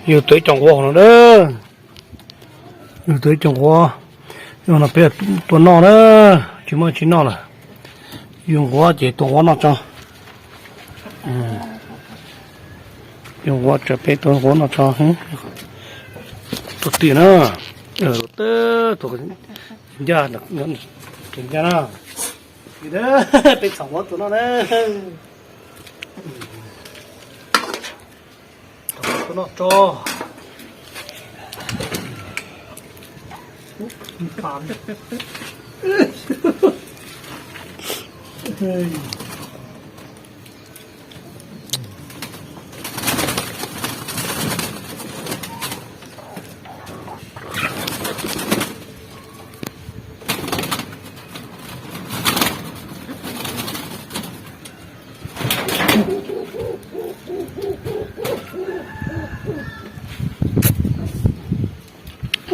Yug tau ib co nquab no na. Yug tau ib co nquab, yog no peb tua noj na, tsis muaj tsis noj lawm. Yug nquab ces tua nquab noj tso. Yug nquab tso peb tua nquab noj tso. Tua tiag na. Tua ncaj, tua ncaj na. Peb txhom nquab tua noj na. Tua noj tso.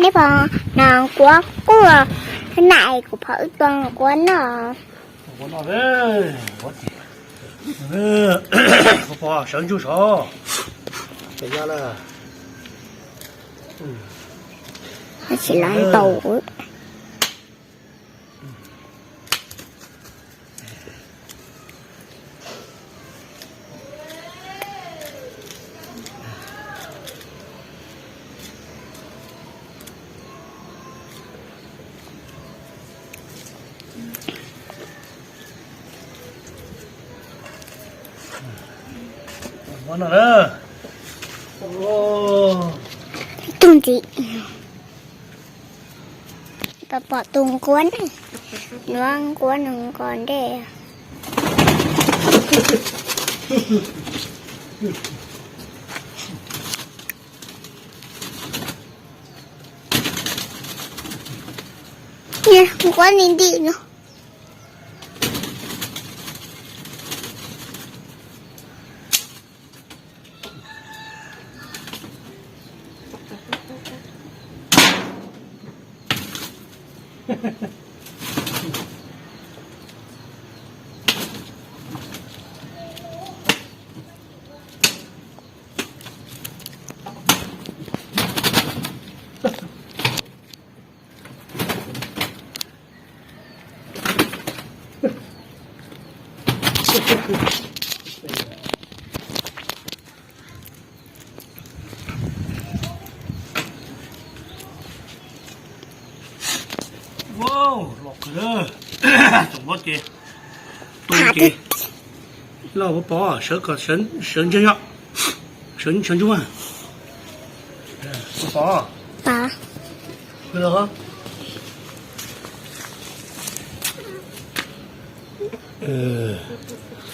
Neb pom no kuv kuj, nais kuv pom wb tua kuv noj. Sawv ntsug sav. Tsis los ntaus. Tus ntxiv, pom tus nquab, nquab nws nqos ntej. Nquab nti nti no. Los kawg, tsoom nplob ces, tus ces, los puas pom, sawv kom sawv ntseeg yom, sawv ntseeg ntsuj. Puas pom?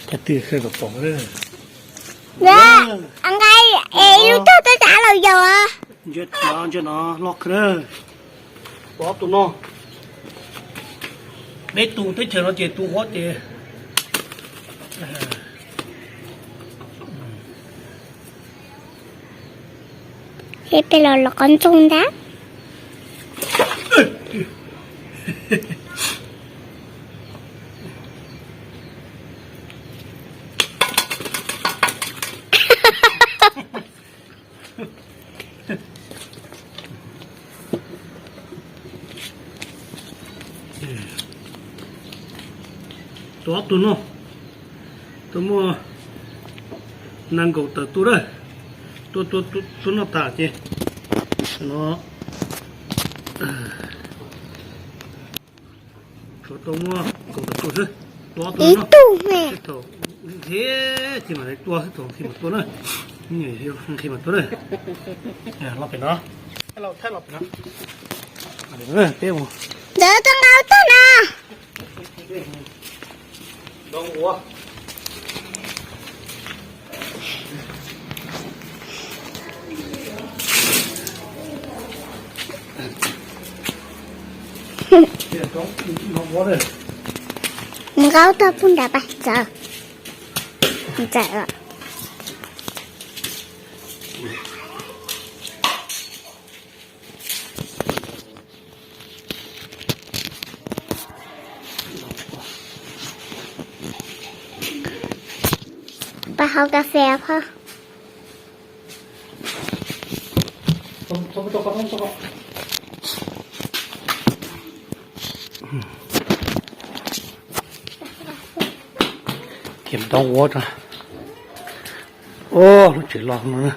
Cov twg kheej kom pom. Nqa es ib lub tog twb tav los yog. Ntsia no, ntsia no, loj kawg. Tus ob tug no, peb tus teb chaws no ces tus huab ces. Ces peb los los qhov ntxoog ntag. Tus ob tug no, tuaj muaj nees nkaum tawm tus na, tuaj tuaj tuaj noj tas ces no. Tsuas tau muaj kaum tawm tus xwb. Tus ob tug no, ib tug me, sib thaum nqhis thiaj mam li tua, sib thaum nqhis mam tua na. Nqhis mam tua na. Los pem no, los pem no. Peb mus. Ntawd tau nqa tag na. Nqa tag pug nrad pas txawv. Txawv. Pas haus kas fes phauj. Kiag ntoo ua rau. Ua lub tsev loj no na.